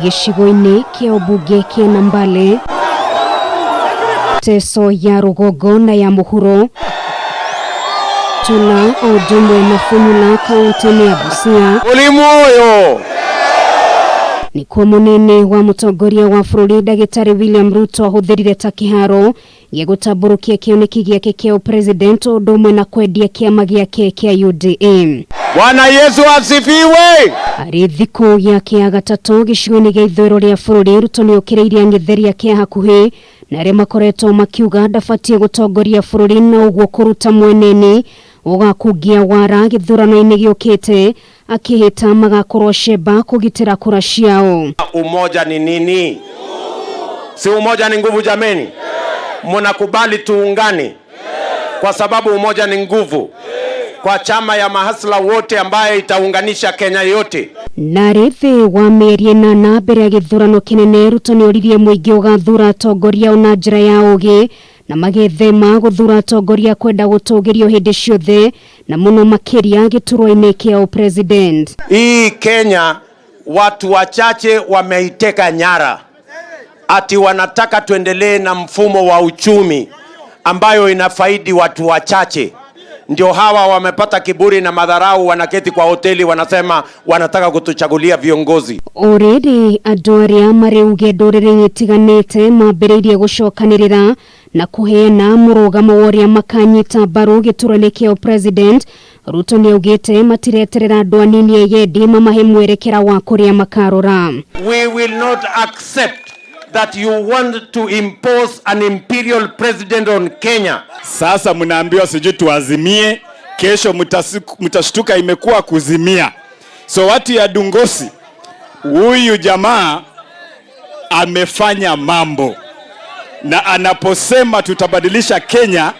Gĩcigo-inĩ kĩa ũmbunge kĩa Nambale, Teso ya rũgongo na ya mũhuro, Tula o ũndũ ũmwe na Funyula kaunti-inĩ ya Busia. Mũrimũ ũyũ. Nĩkuo mũnene wa mũtongoria wa bũrũri ndagĩtarĩ William Ruto ahũthĩrire ta kĩharo gĩa gũtambũrũkia kĩoneki gĩake kĩa ũpresident o ũndũ ũmwe na kwendia kĩama gĩake kĩa UDA. Bwana Yesu asifiwe. Arĩ thikũ yake ya gatatũ gĩcigo-inĩ gĩa ithũĩro rĩa bũrũri, Ruto nĩ okĩrĩirie ang'etheri ake a hakuhĩ na arĩa makoretwo makiuga ndabatiĩ gũtongoria bũrũri na ũguo kũruta mweneni ũgakungia wara gĩthurano-inĩ gĩũkĩte, akĩhĩta magakorwo cemba kũgitĩra kura ciao. Umoja ni nini? Si umoja ni nguvu jameni? Mnakubali tuungane kwa sababu umoja ni nguvu. Kwa chama ya mahasla wote ambaye itaunganisha Kenya yote. Na rĩ thĩ wa mĩeri ĩnana mbere ya gĩthurano kĩnene, Ruto nĩ oririe mũingĩ ũgathura atongoria ao na njĩra ya ũgĩ na magethema gũthura atongoria kwenda gũtũgĩrio hĩndĩ ciothe na mũno makĩria gĩturwa-inĩ kĩa ũpresident. Hii Kenya watu wachache wameiteka nyara, ati wanataka tuendelee na mfumo wa uchumi ambayo inafaidi watu wachache. Ndio hawa wamepata kiburi na madharau, wanaketi kwa hoteli wanasema wanataka kutuchagulia viongozi. O rĩrĩ andũ arĩa marĩ uge ndũrĩrĩ itiganĩte mambĩrĩirie gũcokanĩrĩra na kũheana mũrũgamo wa ũrĩa makanyita mbaru gĩturwa-inĩ kĩa ũpresident, Ruto nĩ augĩte matireterera andũ anini eyendi mamahe mwerekera wa kũrĩa makarora. We will not accept that you want to impose an imperial president on Kenya. Sasa mnaambiwa sijui tuazimie, kesho mtashtuka imekuwa kuzimia. So watu ya Dungosi, huyu jamaa amefanya mambo, na anaposema tutabadilisha Kenya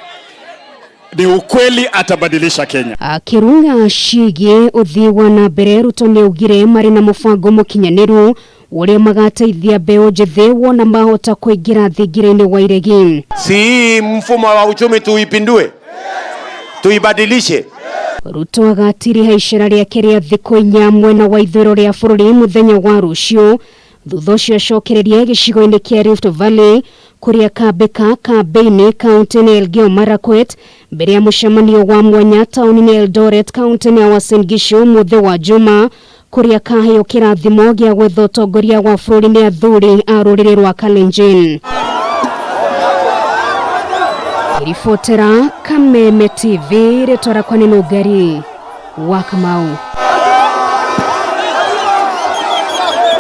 ni ukweli, atabadilisha Kenya. Akĩrunga ciĩgiĩ ũthii wa na mbere, Ruto nĩ augire marĩ na mũbango mũkinyanĩru ũrĩa magateithia mbeũ njĩthĩ wona mahota kũingĩra thingira-inĩ wa iregi. Si hii mfumo wa uchumi tuipindue, tuibadilishe. Ruto agatiriha icera rĩake rĩa thikũ inya mwena wa ithũĩro rĩa bũrũri mũthenya wa rũciũ, thutha ũcio acokererie gĩcigo-inĩ kĩa Rift Valley kũrĩa kambĩka kambĩini kaunti-inĩ Elgeyo Marakwet mbere ya mũcemanio wa mwanya taũni-inĩ Eldoret kaunti-inĩ ya Uasin Gishu mũthĩ wa Juma kũrĩa kaheo kĩrathimo gĩa gwetha ũtongoria wa bũrũri nĩ athuri a rũrĩrĩ rwa Kalenjin. Ribotera Kameme TV, rĩtwa rĩakwa nĩ Nũngari wa Kamau.